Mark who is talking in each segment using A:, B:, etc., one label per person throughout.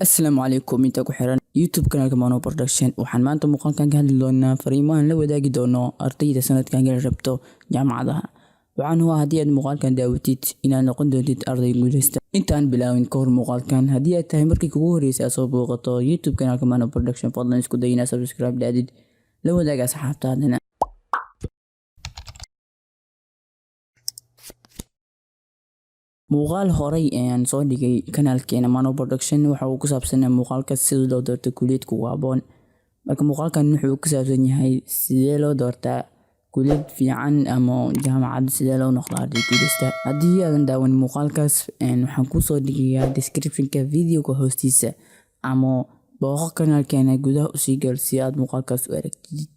A: Asalaamu calaykum inta ku xiran YouTube kanaalka Mono Production. Waxaan maanta muuqaalkan ka hadli doonaa fariimahan la wadaagi doono ardayda sanadkan gala rabto jaamacadaha. Waxaan hubaa haddii aad muuqaalkan daawatid inaad noqon doontid arday guuleysta. Intaan bilaawin ka hor muuqaalkan, haddii aad tahay markii kugu horeysay aad soo booqato YouTube kanaalka Mono Production, fadlan isku day inaad subscribe dhahdid, la wadaag asxaabtaadana. Muuqaal horay ayaan soo dhigay kanaalkeena Mano Production. Waxa uu ku saabsanaa muuqaalka sida loo doorto kuliyad kugu habboon. Marka muuqaalkan wuxuu ku saabsan yahay sidee loo doortaa kuliyad fiican ama jaamacad, sidee loo noqdaa arday guuleysta. Haddii aadan daawan muuqaalkaas, waxaan kusoo dhigayaa description-ka videoga hoostiisa, ama booqo kanaalkeena, gudaha usii gal si aad muuqaalkaas u aragtid.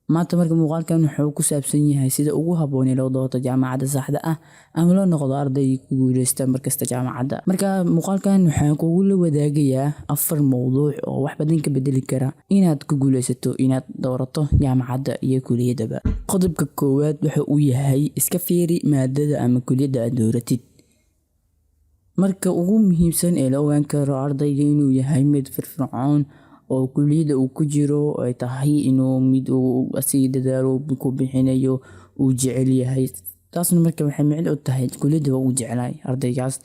A: Maanta marka muuqaalkan wuxuu ku saabsan yahay sida ugu habboon ee loo doorto jaamacadda saxda ah ama loo noqdo arday ku guuleysta markasta jaamacadda. Marka muuqaalkan waxaan kugula wadaagayaa afar mowduuc oo wax badan ka bedeli kara inaad ku guuleysato inaad doorato jaamacadda iyo kuliyaddaba. Qodobka koowaad waxa uu yahay iska fiiri maadada ama kuliyadda aad dooratid. Marka ugu muhiimsan ee la ogaan karo ardayga inuu yahay mid firfircoon oo kuliyadda uu ku jiro ay tahay inuu mid uu asiga dadaalo ku bixinayo, uu jecel yahay, taasna marka waxay micno u tahay kuliyadda waa uu jeclaay ardaygaas.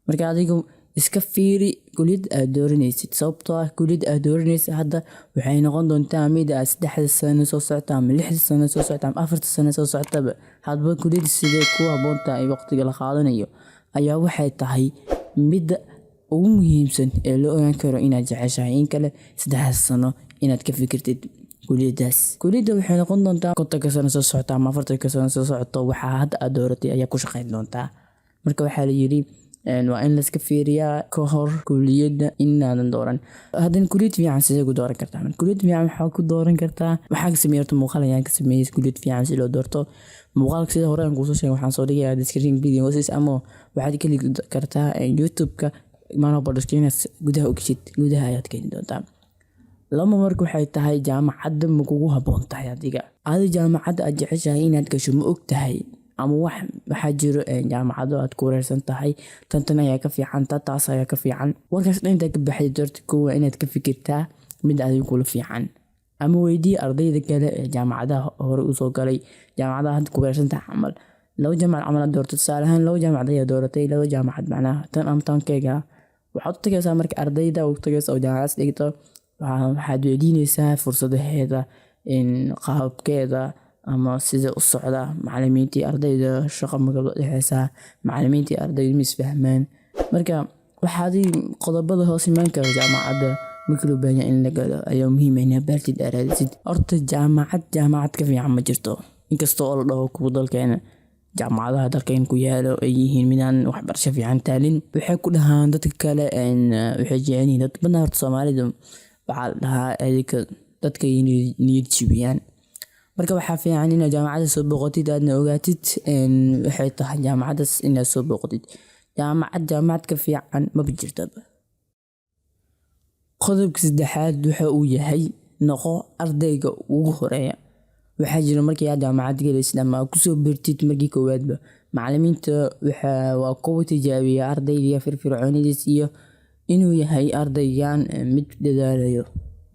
A: Marka adiga iska fiiri kuliyadda aad dooranaysid, sababtoo ah kuliyadda aad dooranaysid hadda waxay noqon doontaa mid aad 3da sano soo socota ama 6da sano soo socota ama 4ta sano soo socotaba. Hadba kuliyadda sidee ku habboon tahay waqtiga la qaadanayo ayaa waxay tahay midda ugu muhiimsan ee loo ogaan karo inaad jeceshahay in kale 3daas sano inaad ka fikirtid kuliyaddaas. Kuliyadda waxay noqon doontaa 50ka sano soo socota ama 40ka sano soo socoto. Waxaa hadda aad dooratay ayaa ku shaqeyn doontaa. Marka waxaa la yidhi waa in layska fiiriyaa ka hor kuliyadda inaadan dooran. Haddana kuliyad fiican sidee ku dooran kartaa? Kuliyad fiican waxaa ku dooran kartaa, waxaa ka sameeyay horta muuqaal ayaan ka sameeyay kuliyad fiican si loo doorto. Muuqaalka sida hore aan kuusoo sheegay waxaan soo dhigayaa description video hoostiisa, ama waxaad ka heli kartaa YouTube-ka Mano Production. Gudaha u gashid, gudaha ayaad ka heli doontaa. Lama marka waxay tahay jaamacadda ma kugu habboon tahay adiga? Adi jaamacadda aad jeceshahay inaad gasho ma og tahay, ama wax waxaa jiro jaamacado aad ku wareersan tahay, tan tan ayaa ka fiican, ta taas ayaa ka fiican? Warkaas dhan intaad ka baxday, doorta kow waa inaad ka fikirtaa mid adiga kula fiican, ama weydii ardayda kale ee jaamacadaha hore usoo galay jaamacadaha hadda ku wareersan tahay camal. Laba jaamacad camal aad dooratay, tusaale ahaan laba jaamacad ayaa dooratay, laba jaamacad macnaha tan ama tankeyga. Waxaad u tagaysaa marka ardayda u tagaysa oo jaamacadaas dhigto, waxaad weydiinaysaa fursadaheeda, qaabkeeda ama sida u socda, macalimiintii ardayda shaqo ma kala dhexeysaa, macalimiintii ardayda ma isfahmaan. Marka waxaad qodobada hoos imaan kara jaamacadda marka loo baahan yahay in la galo ayaa muhiim ah inaad baartid, aad raadisid. Horta jaamacad jaamacad ka fiican ma jirto, inkastoo oo la dhaho kuwa dalkeena, jaamacadaha dalkeena ku yaalo ay yihiin midaan waxbarasho fiican taalin. Waxay ku dhahaan dadka kale waxay jecel yihiin dad badan. Horta Soomaalida waxaa la dhahaa adika dadka niyad jebiyaan. Marka waxaa fiican inaad jaamacadda soo booqatid, aadna ogaatid waxay tahay jaamacaddaas inaad soo booqatid. Jaamacad jaamacad ka fiican maba jirtaba. Qodobka saddexaad waxa uu yahay noqo ardayga ugu horeeya. Waxaa jira markii aad jaamacad galaysid ama aad kusoo biirtid markii koowaadba, macalimiinta waxa waa kuwa tijaabiya ardayga firfircoonidiis iyo inuu yahay ardaygan mid dadaalayo.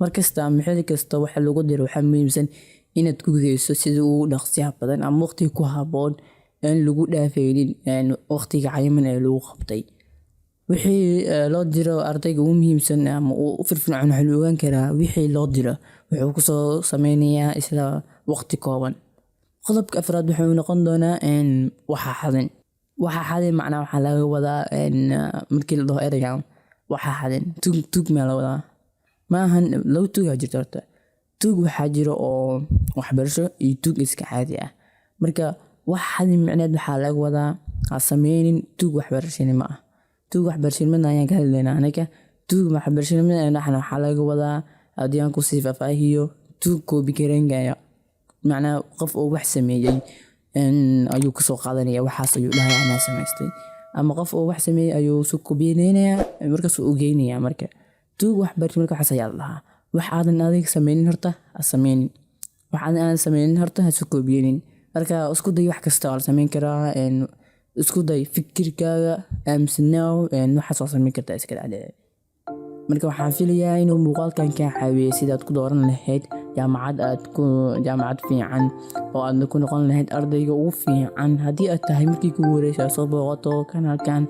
A: Markasta ama xilli kasta waxa lagu diro waxaa muhiimsan inaad ku geyso sida ugu dhaqsiyaha badan ama waqtiga ku habboon aan lagu dhaafaynin waqtiga cayiman ee lagu qabtay. Wixii loo diro ardayga ugu muhiimsan ama uu u firfircoon waxaa la ogaan karaa wixii loo diro wuxuu kusoo sameynayaa isla waqti kooban. Qodobka afraad wuxuu noqon doonaa waxa xadin. Waxa xadin macnaha waxaa laga wadaa, markii la dhaho ereygan waxa xadin, tug tug maa la wadaa? Maahan, laba tuug aa jirto horta. Tuug waxaa jiro oo waxbarasho iyo tuug iska caadi ah. Marka wax xadin micneed waxaa laga wadaa ha sameynin tuug waxbarashanimo ah. Tuug waxbarashanimada ayaan ka hadlaynaa anaga. Tuug waxbarashanimada waxaa laga wadaa, haddii aan kusii faahfaahiyo, tuug copy gareynaya, macnaha qof oo wax sameeyay ayuu kasoo qaadanaya, waxaas ayuu dhahaya anaa samaystay, ama qof oo wax sameeyay ayuu soo koobiyeynayaa, markaas uu geynayaa. Marka tuug waxbarasho marka waxaas ayaa la dhahaa. Wax aadan adiga sameynin horta ha sameynin, wax aadan sameynin horta ha soo koobiyeynin. Marka isku day, wax kasta waa la sameyn karaa. Isku day fikirkaaga, aaminsanaaw, waxaas waa sameyn kartaa, iska dhacdhicin. Marka waxaan filayaa inuu muuqaalkan kaa caawiyey sidaad ku dooran lahayd jaamacad aad ku jaamacad fiican oo aadna ku noqon lahayd ardayga ugu fiican. Haddii aad tahay markii kugu horeysa aad soo booqato kanaalkan,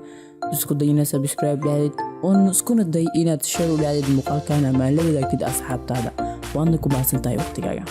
A: isku day inaad subscribe dhahdid, oon iskuna day inaad share u dhahdid muuqaalkan ama la wadaagtid asxaabtaada. Waadna ku mahadsan tahay waqtigaaga.